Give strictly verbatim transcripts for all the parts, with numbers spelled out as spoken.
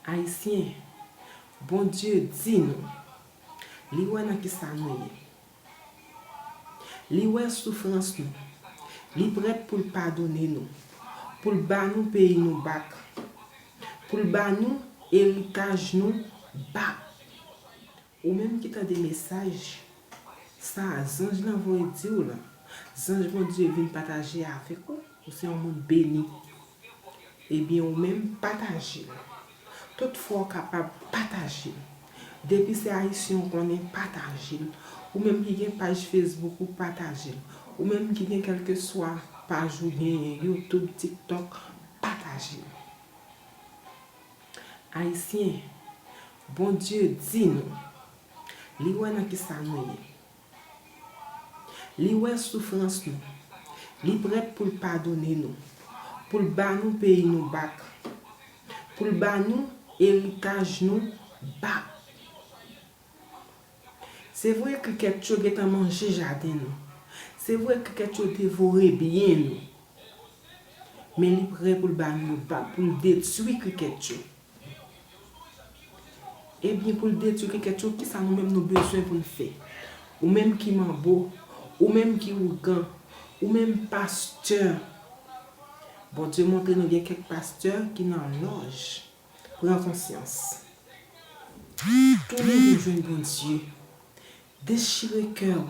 Ayisyen, Bondye di nou, li wè nan kisa nou ye. Li wè soufrans nou. Li prèt pou l padone nou, pou l ba nou peyi nou bak, pou l ba nou eritaj nou bak. Ou menm ki tande mesaj sa a, zanj lan voye di w lan, zanj Bondye vin pataje avèk ou, ou se yon moun beni. Ebyen, ou menm, pataje l. Tout fwa w kapab, pataje l. Depi se Ayisyen w konnen, pataje l. Ou menm ki gen paj Facebook ou, pataje l. Ou menm ki gen kèlkeswa paj ou genyen, YouTube, TikTok, pataje l. Ayisyen, Bondye di nou, li wè nan kisa nou ye. Li wè soufrans nou. Li prèt pou l padone nou, pou l ba nou peyi nou bak, pou l ba nou eritaj nou bak. Se vre, krikèt yo gentan manje jaden nou. Se vre, krikèt yo devore byen nou. Men li prè pou l ba nou yo bak, pou l detwi krikèt yo. Ebyen, pou l detwi krikèt yo, kisa nou menm nou bezwen pou n fè? Ou menm ki manbo, ou menm ki ougan, ou menm pastè. Bondye montre nou gen kèk pastè ki nan lòj. Pran konsyans. Tounen vin jwenn Bondye. Dechire kè w.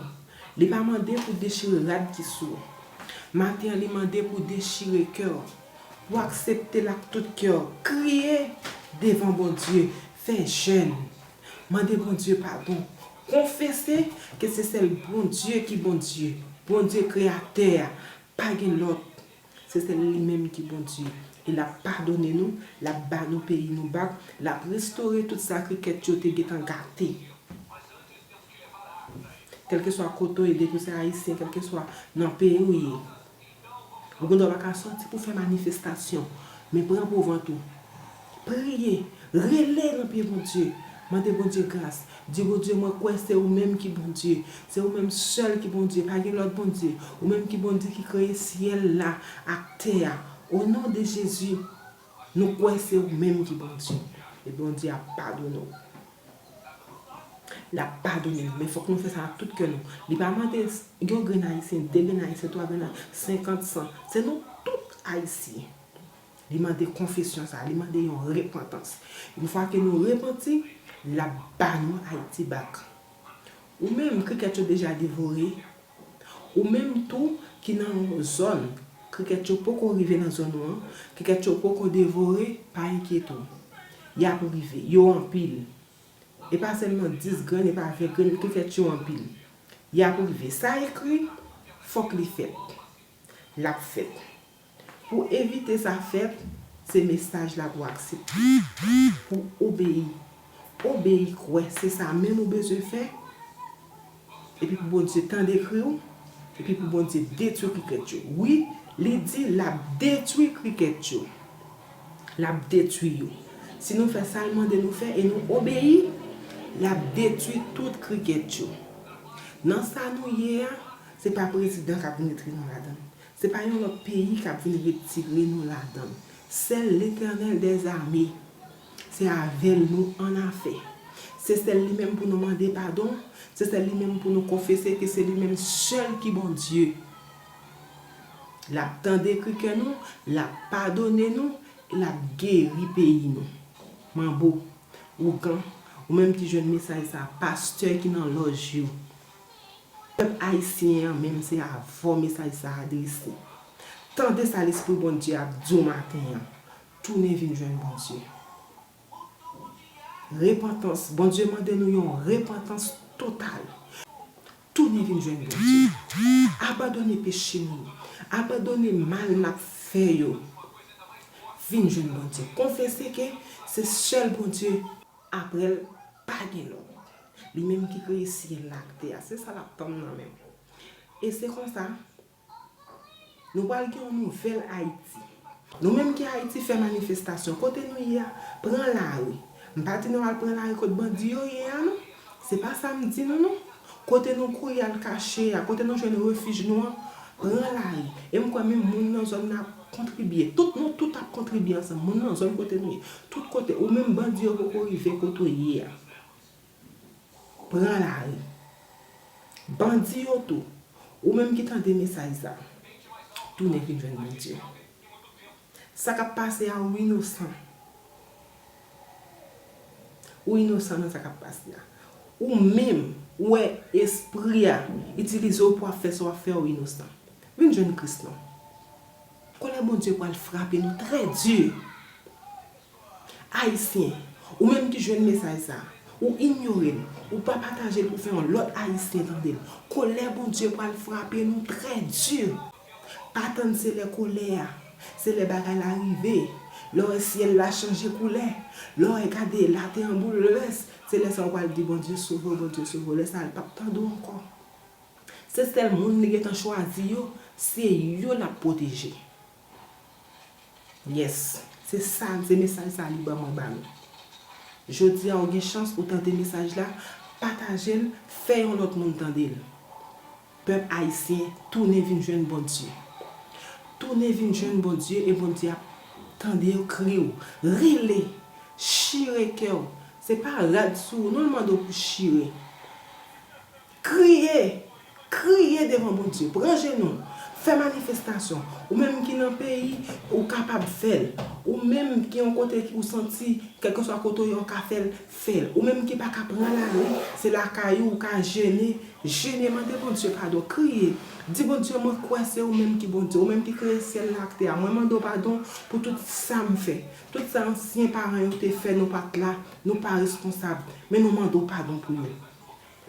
Li pa mande pou dechire rad ki sou ou. Maten an, li mande pou dechire kè w, pou aksepte l ak tout kè w. Kriye devan Bondye. Fè jèn. Mande Bondye padon. Konfese ke se sèl Bondye ki Bondye. Bondye kreyatè a. Pa gen lòt. Se sèl li menm ki Bondye. E l ap padone nou, l ap ba nou peyi nou bak, l ap restore tout sa krikèt yo te gentan gate. Kèlkeswa kote w ye, depi w se Ayisyen, kèlkeswa nan peyi w ye, ou gendwa pa ka sòti pou fè manifestasyon, men pran pouvant ou. Priye, rele nan pye Bondye, mande Bondye gras. Di Bondye, mwen kwè se ou menm ki Bondye. Se ou menm sèl ki Bondye. Pa gen lòt Bondye. Ou menm ki Bondye ki kreye syèl la ak tè a. O non de Jezi, nou kwè se ou menm ki Bondye. E Bondye ap padone w. L ap padone nou. Men fòk nou fè sa ak tout kè nou. Li pa mande yon grenn Ayisyen, de grenn Ayisyen, twa grenn Ayisyen, senkant, san. Se nou tout Ayisyen. Li mande konfesyon sa, li mande yon repantans. Yon fwa ke nou repanti, l ap ba nou Ayiti bak. Ou menm, krikèt yo deja devore. Ou menm tou ki nan yon zòn, krikèt yo poko rive nan zòn ou an, krikèt yo poko devore, pa enkyete w. Y ap rive, yo anpil. E pa sèlman dis grenn, e pa ven grenn, krikèt yo anpil. Y ap rive. Sa ekri, fòk li fèt. L ap fèt. Pou evite sa fèt, se mesaj la pou aksepte, pou obeyi. Obeyi, kwè, se sa menm ou bezwen fè. Epi pou Bondye tande kri w, epi pou Bondye detwi krikèt yo. Wi, li di l ap detwi krikèt yo. L ap detwi yo. Si nou fè sa l mande nou fè e nou obeyi, l ap detwi tout krikèt yo. Nan sa nou ye a, se pa prezidan k ap vin retire nou ladan l. Se pa yon lòt peyi k ap vin retire nou ladan l. Sèl Letènèl dèzame. Se avè l nou annafè. Se sèl li menm pou nou mande padon. Se sèl li menm pou nou konfese ke se li menm sèl ki Bondye. L ap tande kri kè nou, l ap padone nou, e l ap geri peyi nou. Manbo, ougan, ou menm ki jwenn mesaj sa, pastè ki nan lòj yo. Pèp ayisyen an menm, se avè w mesaj sa a adrese. Tande sa Lespri Bondye ap di w maten an. Tounen vin jwenn Bondye. Repantans. Bondye mande nou yon repantans total. Tounen vin jwenn Bondye. Abandone peche nou. Abandone mal n ap fè yo. Vin jwenn Bondye. Konfese ke se sèl Bondye. Apre l, pa gen lòt. Li menm ki kreye syèl la ak tè a. Se sa l ap tann nan men w. E se konsa, nou pral gen yon nouvèl Ayiti. Nou menm ki Ayiti, fè manifestasyon. Kote nou ye a, pran lari. M pa di nou al pran lari kot bandi yo ye a, non. Se pa sa m di nou, non. Kote nou kouri al kache a, kote nou jwenn refij nou an, pran lari. E m kwè menm moun nan zòn nan ap Kontribye. Tout nou tout ap kontribye ansanm. Moun nan zòn kote nou ye. Tout kote. Ou menm bandi yo poko rive kote w ye a. Pran lari. Bandi yo tou. Ou menm ki tande mesaj sa. Tounen vin jwenn Bondye. Sa k ap pase a ou inosan. Ou inosan nan sa k ap pase a. Ou menm, ou wè espri a itilize w pou w ap fè sa w ap fè, ou inosan. Vin jwenn Kris non. Kòlè Bondye pral frape nou trè di. Ayisyen, ou menm ki jwenn mesaj sa, ou inyore l, ou pa pataje l pou fè yon lòt Ayisyen tande l. Kòlè Bondye pral frape nou trè di. Pa tann se lè kòlè a, se lè bagay la rive. Lè w wè syèl la chanje koulè, lè w wè gade latè an boulvès, se lè sa w pral di Bondye sove w, Bondye sove w. Lè sa a l p ap tande w ankò. Se sèl moun li gentan chwazi yo, se yo l ap pwoteje. Yes, se sa, se mesaj sa li ban mwen ba nou. Jodi a ou gen chans ou tande mesaj la, pataje l, fè yon lòt moun tande l. Pèp ayisyen, tounen vin jwenn Bondye. Tounen vin jwenn Bondye e Bondye ap tande kri w. Rele, chire kè w. Se pa rad sou ou non l mande w pou chire. Kriye! Kriye devan Bondye. Pran jenou. Fè manifestasyon. Ou menm ki nan peyi, ou kapab fè l. Ou menm ki yon kote ki ou santi, kèlkeswa kote w ye, ou ka fè l, fè l. Ou menm ki pa ka pran lari, se lakay ou, ou ka jene. Jene, mande Bondye padon. Kriye. Di Bondye, mwen kwè se ou menm ki Bondye. Ou menm ki kreye syèl la ak tè a. Mwen mande w padon pou tout sa m fè. Tout sa ansyen paran yo te fè, nou pa t la, nou pa responsab. Men nou mande w padon pou yo.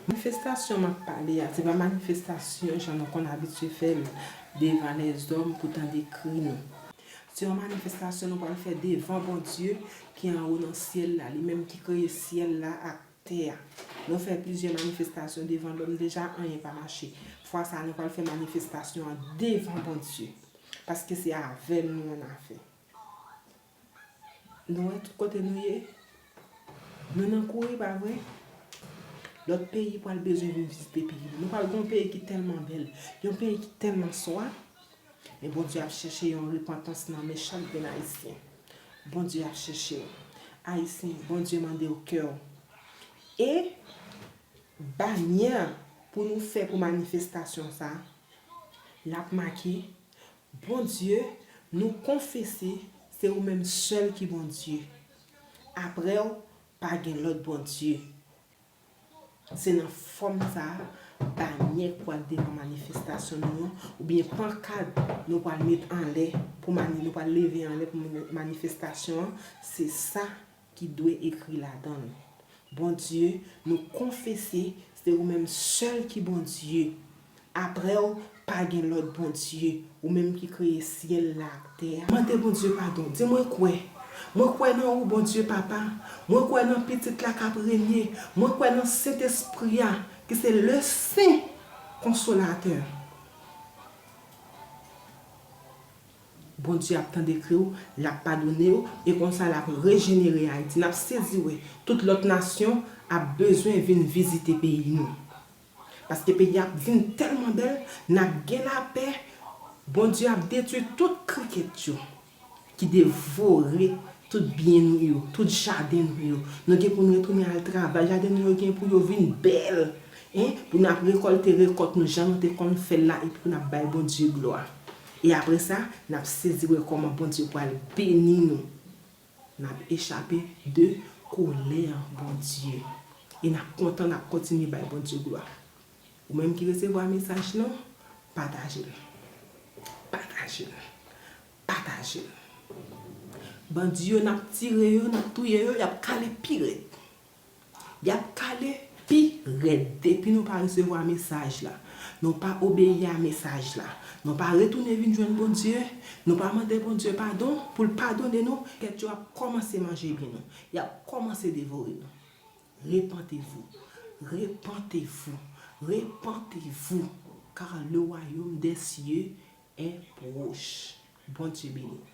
Manifestasyon m ap pale a, se pa manifestasyon jan nou konn abitye fè l devan lèzòm pou tande kri nou. Se yon manifestasyon nou pral fè devan Bondye ki anwo nan syèl la, li menm ki kreye syèl la ak tè a. Nou fè plizyè manifestasyon devan lòm deja, anyen pa mache. Fwa sa a, nou pral fè manifestasyon an devan Bondye, paske se avè l nou annafè. Nou wè tout kote nou ye? Nou nan kouri, pa vre? Lòt peyi pral bezwen vin vizite peyi nou. Nou pral gen yon peyi ki tèlman bèl, yon peyi ki tèlman swa. Men Bondye ap chèche yon repantans nan men chak grenn Ayisyen. Bondye ap chèche w. Ayisyen, Bondye mande w kè w. E banyè pou nou fè pou manifestasyon sa a, l ap make Bondye, nou konfese se ou menm sèl ki Bondye. Aprè w, pa gen lòt Bondye. Se nan fòm sa a, banyè k pral devan manifestasyon nou an, oubyen pankad nou pral met anlè pou mani-, nou pral leve anlè pou mani-, manifestasyon an, se sa ki dwe ekri ladan l. Bondye, nou konfese se ou menm sèl ki Bondye. Aprè w, pa gen lòt Bondye, ou menm ki kreye syèl la ak tè a. Mande Bondye padon, di, mwen kwè. Mwen kwè nan ou, Bondye Papa. Mwen kwè nan Pitit la k ap renye. Mwen kwè nan Sentespri a, ki se le Sen Konsolatè. Bondye ap tande kri w, l ap padone w, e konsa l ap rejenere Ayiti. N ap sezi wè tout lòt nasyon ap bezwen vin vizite peyi nou. Paske peyi a ap vin tèlman bèl, n ap gen lapè, Bondye ap detwi tout krikèt yo ki devore tout byen nou yo, tout jaden nou yo. Nou gen pou n retounen al travay, jaden nou yo gen pou yo vin bèl, en, pou n ap rekòlte rekòt nou jan nou te konn fè l la, epi pou n ap bay Bondye glwa. E apre sa, n ap sezi wè kòman Bondye pral beni nou. N ap echape de kòlè Bondye. E n ap kontan, n ap kontinye bay Bondye glwa. Ou menm ki resevwa mesaj lan, pataje l. Pataje l. Pataje l. Bandi yo, n ap tire yo, n ap touye yo, y ap kale pi rèd. Y ap kale pi rèd depi nou pa resevwa mesaj la. Nou pa obeyi a mesaj la. Nou pa retounen vin jwenn Bondye. Nou pa mande Bondye padon pou l padone nou. Kèt yo ap kòmanse manje byen nou. Y ap kòmanse devore nou. Repentez-vous. Repentez-vous. Repentez-vous. Car le royaume des cieux est proche. Bondye beni.